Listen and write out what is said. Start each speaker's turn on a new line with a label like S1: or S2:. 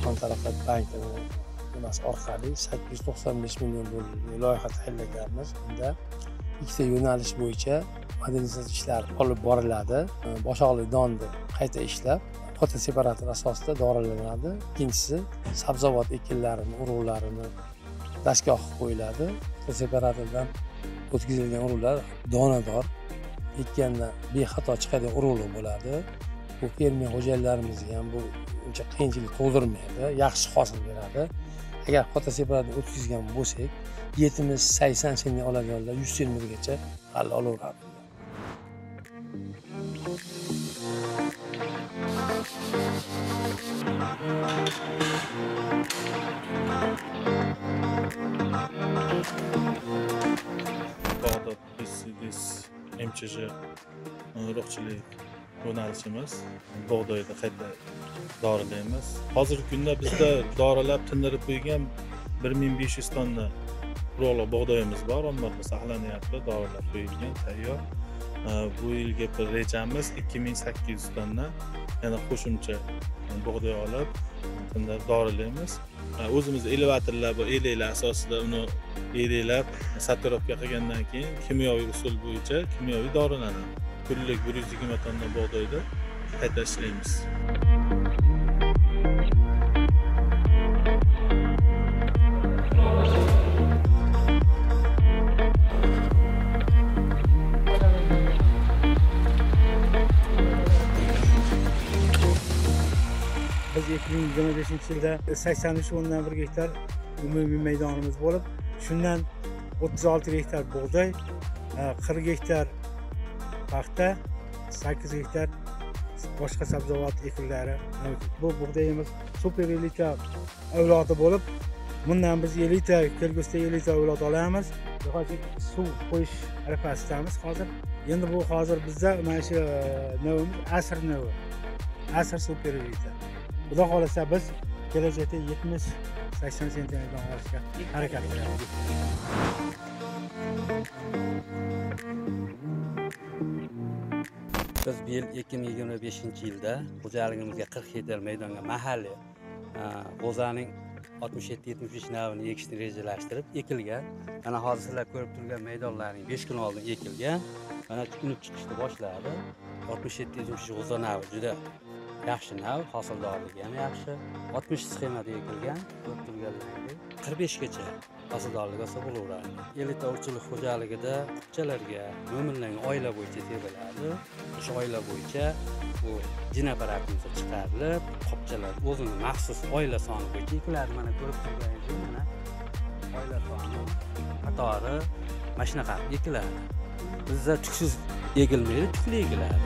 S1: Dehqon taraqqiyot bankini nimasi orqali 895 million dollarlik loyiha tayyorlaganmiz. Bunda ikkita yo'nalish bo'yicha modernizatsiya ishlari olib boriladi. Boshoqli donni qayta ishlab, fotoseparator asosida dorilanadi. Ikkinchisi sabzavot ekinlarini, urug'larini dastgoh qilib qo'yiladi. Fotoseparatordan o'tkazilgan urug'lar donador, ekkanda bexato chiqadigan urug'lar bo'ladi. Bu fermer xo'jaliklarimizga ham bu uncha qiyinchilik tug'dirmaydi, yaxshi hosil beradi. Agar fotoseparator o'tkazgan bo'lsak, 70-80 sentner oladiganlar 100 sentnergacha g'alla olaveradi.
S2: Bag'dod PCDS MCJ urug'chilik yo'nalishimiz bug'doyda qayta dorilaymiz. Hozirgi kunda bizda dorilab tindirib qo'ygan 1500 tonna urug'li bug'doyimiz bor, omborda saqlanyapti, dorilab qo'yilgan, tayyor. Bu yilgi bir rejamiz 2800 tonna yana qo'shimcha bug'doy olib tindirib dorilaymiz. O'zimiz elevatorlar bor, elaklar asosida uni eliklab satirovka qilgandan keyin kimyoviy usul bo'yicha kimyoviy dorilanadi. Kunlik 120 tonna bug'doyni qayta ishlaymiz.
S3: Biz 2025-yilda 83.1 gektar umumiy maydonimiz bo'lib, shundan 36 gektar bug'doy, 40 gektar paxta, 8 gektar boshqa sabzavot ekinlari mavjud. Bu bug'doyimiz super elita avlodi bo'lib, bundan biz elita, kelgusida elita avlod olamiz. Hozir suv qo'yish arafasidamiz hozir. Endi bu hozir bizda mana shu navimiz asr navi. Asr super elita. Xudo xohlasa biz kelajakda 70-80 sentnerdan olishga harakat qilamiz.
S4: Biz bu yil 2025-yilda xo'jaligimizga 40 gektar maydonga mahalliy g'o'zaning 67-75 navini ekishni rejalashtirib ekilgan. Mana hozir sizlar ko'rib turgan maydonlarning 5 kun oldin ekilgan. Mana unib chiqishni boshladi. 67-75 g'o'za navi juda yaxshi nav, hosildorligi ham yaxshi. 60 sxemada ekilgan, ko'rib turganlaringizdek 45 gacha hosildorlik olsa bo'laveradi. Elita urug'chilik xo'jaligida qupchalarga mo'minlangan oila bo'yicha teriladi. O'sha oila bo'yicha bu jin apparatimizda chiqarilib, qopchalar o'zini maxsus oila soni bo'yicha ekiladi. Mana ko'rib turganingizdek, mana oila soni qatori mana shunaqa ekiladi. Bizda tuksiz egilmaydi, tukli egiladi.